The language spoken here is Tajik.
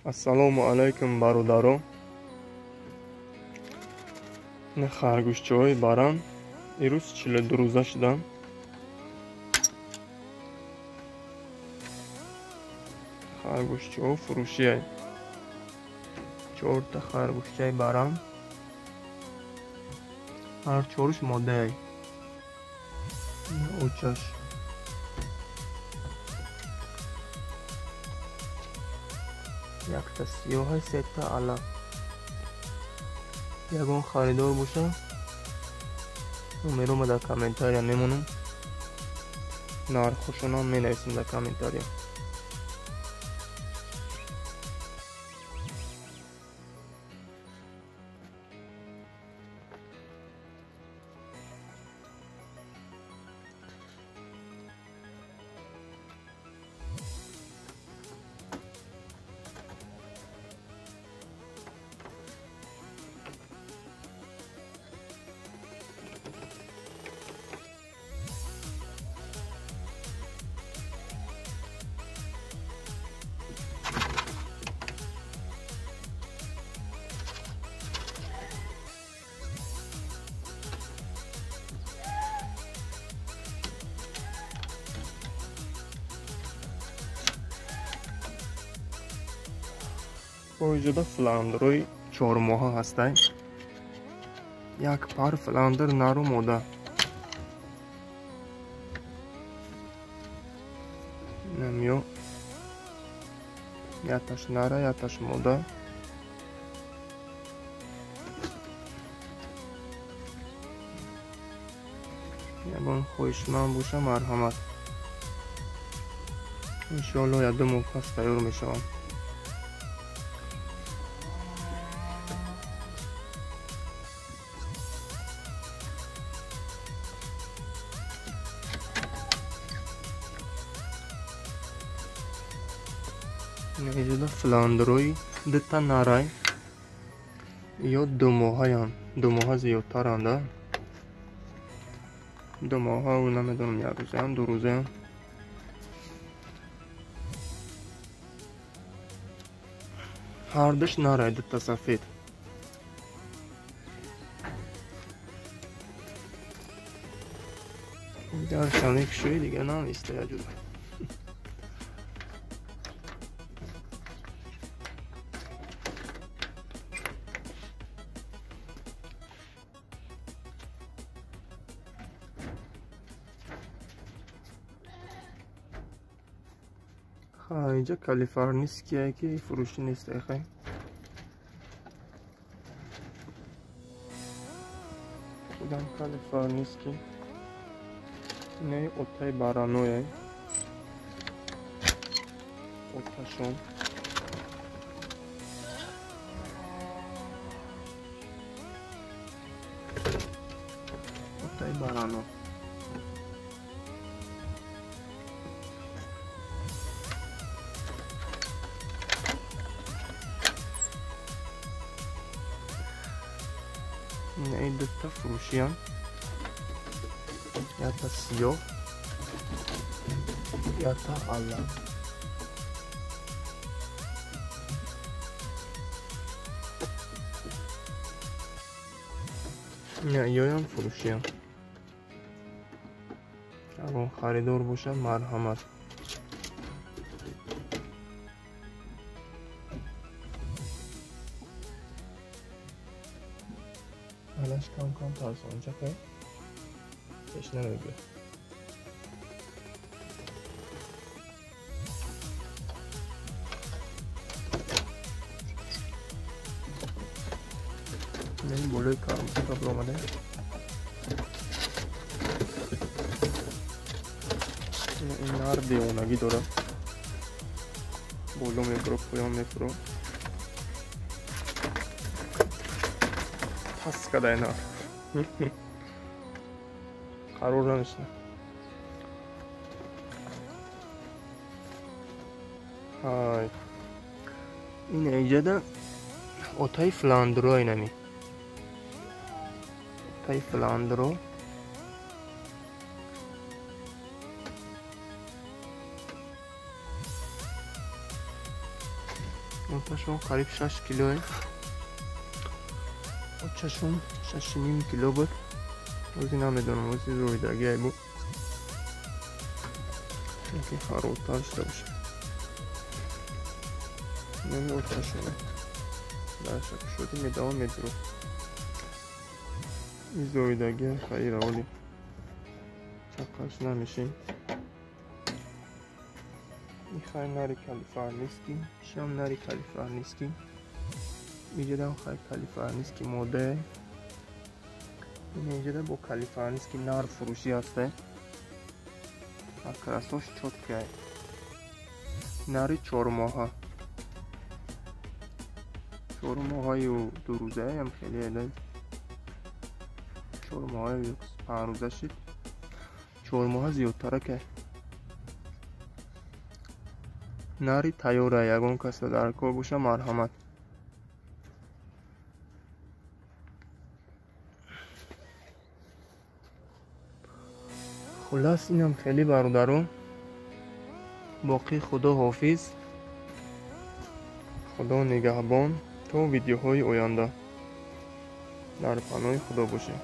Ассалому алайкум бародаро. Ин харгӯшчаҳои баран ирӯз 42 рӯза шуданд. Харгӯшчаҳо фурӯшиай. 4 та харгӯшчаи баран. Ҳар чоруш моддаай. Очаш. Якта сиёҳай, сета ала. Ягон харидор боша, номерома дар комментария мемонам. Нархошонам менависем дар комментария. Оиҷода фландрои чормоҳа ҳастай. Як пар фландр нару мода. Намё яташ нара, яташ мода. Ягон хоҳишманд боша, марҳамат. Иншоалло як ду моҳ пас тайёр мешавам. Иҷода фландрои дута нарай ё думоҳаянд. Думоҳа зиёдтаранда. Думоҳа намедонам як рӯзаям, ду рӯзаям. Ҳардуш нарай, дута сафед. Даршам мекушои, дига намеиста яҷуда. Инҷа калифорнийские ки фурӯшӣ нест хай. Худам калифорнийский. Инаи отаи бараное. Оташон. Отаи барано. Инаи дута фурӯшиям. Якта сиёҳ, якта ала. Ина иёям фурӯшиям. Ягон харидор боша, марҳамат. Алаш кам-кам тарсончака пеш намебиёд. Ин болои кармка биромада. Ин нар девонагӣ дорад. Боло мебуро, поён мебуро. Пас кадай нар. Қарор нанишна. Ҳай. Ин иҷода отаи фландро инами. Отаи фландро. Оташон қариб 6 килое. Отчашон 6,5 кило буд. Ози намедонам, ози зоидагиай буд. Ки харобтар шуда бошад. Нами отчашона. Дарша кушоди медавам медуру. Зоидагиай хайр оли. Чақаш намешем. Хай нари калифорнийский, шам нари калифорнийский. Иҷадам хай калифорнийский мода. Иҷада бо калифорнийский нар фурӯшӣ ҳасте. Окрасош чёткая. Нари 4 моҳа. 4 моҳаю 2 рӯзаям хеле эда. 4 моҳаю 5 рӯза шид. 4 моҳа зиёдтаракай. Нари тайёра, ягон каса дар кор боша, марҳамат. Хулас инам хеле бародарон. Боқӣ худо ҳофиз, худо нигаҳбон. То видеоҳои оянда дар паноҳи худо бошед.